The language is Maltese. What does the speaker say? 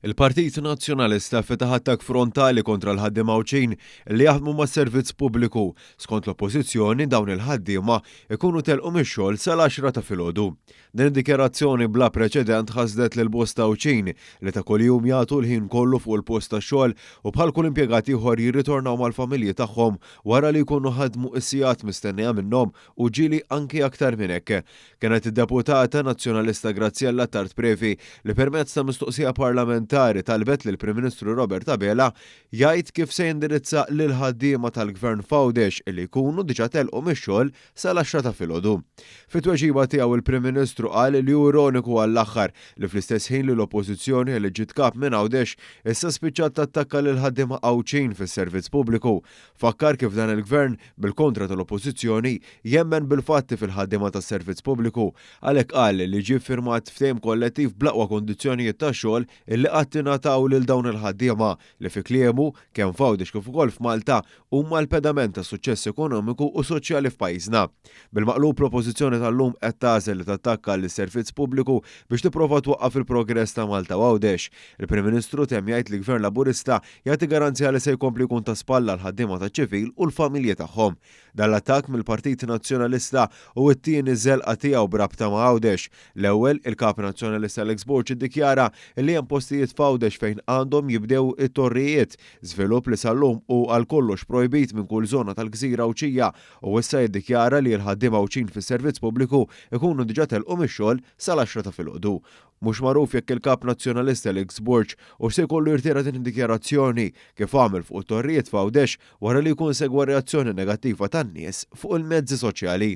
Il-Partit Nazzjonalista fetaħ attakk frontali kontra l-ħaddiema Għawdxin li jaħdmu mas-servizz pubbliku. Skont l-Oppożizzjoni, dawn il-ħaddiema jkunu telqu mix-xogħol sal-għaxra ta' filgħodu. Din id-dikjarazzjoni bla preċedent ħasdet lil bosta Għawdxin li ta' kuljum jagħtu l-ħin kollu fuq il-post tax-xogħol u bħal kull impjegat ieħor jirritornaw mal-familji tagħhom wara li jkunu ħadmu s-sigħat mistennija minnhom u ġieli anki aktar minn hekk. Kienet id-Deputata Nazzjonalista Graziella Attard Previ li permezz ta' mistoqsija parlamentari talbet lill-Prim Ministru Robert Abela jgħid kif se jindirizza lill-ħaddiema tal-Gvern f'Għawdex li jkunu diġà telqu mix-xogħol sal-għaxra ta' filgħodu. Fit-tweġiba tiegħu il-Prim Ministru qal li hu ironiku għall-aħħar li fl-istess ħin li l-Oppożizzjoni li ġiet kap minn Għawdex issa spiċċat tattakka lill-ħaddiema Għawdxin fis-servizz pubbliku. Fakkar kif dan il-Gvern, bil-kontra tal-Oppożizzjoni, jemmen bil-fatti fil-ħaddiema tas-servizz pubbliku. Għalhekk qal li ġie ffirmat ftehim kollettiv bl-aqwa kundizzjonijiet tax-xogħol illi qatt ingħataw lil dawn il-ħaddiema li fi kliemu, kemm f'Għawdex kif ukoll f'Malta, huma l-pedament tas-suċċess ekonomiku u soċjali f'pajjiżna. Bil-maqlub l-Oppożizzjoni tal-lum qed tagħżel li tattakka lis-servizz pubbliku biex tipprova twaqqaf il-progress ta' Malta u Għawdex. Il-Prim Ministru temm jgħid li Gvern Laburista jagħti garanzija li se jkompli jkun ta' spalla għall-ħaddiema taċ-ċivil u l-familji tagħhom. Dan l-attakk mill-Partit Nazzjonalista hu t-tieni żelqa tiegħu b'rabta ma' Għawdex. L-ewwel, il-Kap Nazzjonalista Alex Borg iddikjara li hemm postijiet f'Għawdex fejn għandhom jibdew it-torrijiet, żvilupp li sal-lum hu għal kollox projbit minn kull żona tal-gżira Għawdxija u issa jiddikjara li l-ħaddiema Għawdxin fis-servizz pubbliku jkunu diġà telqu mix-xogħol sal-għaxra ta' filgħodu. Mhux magħruf jekk il-Kap Nazzjonalista Alex Borg hux se jkollu jirtira din id-dikjarazzjoni kif għamel fuq it-torrijiet f'Għawdex wara li jkun segwa r-reazzjoni negattiva tan-nies fuq il-mezzi soċjali.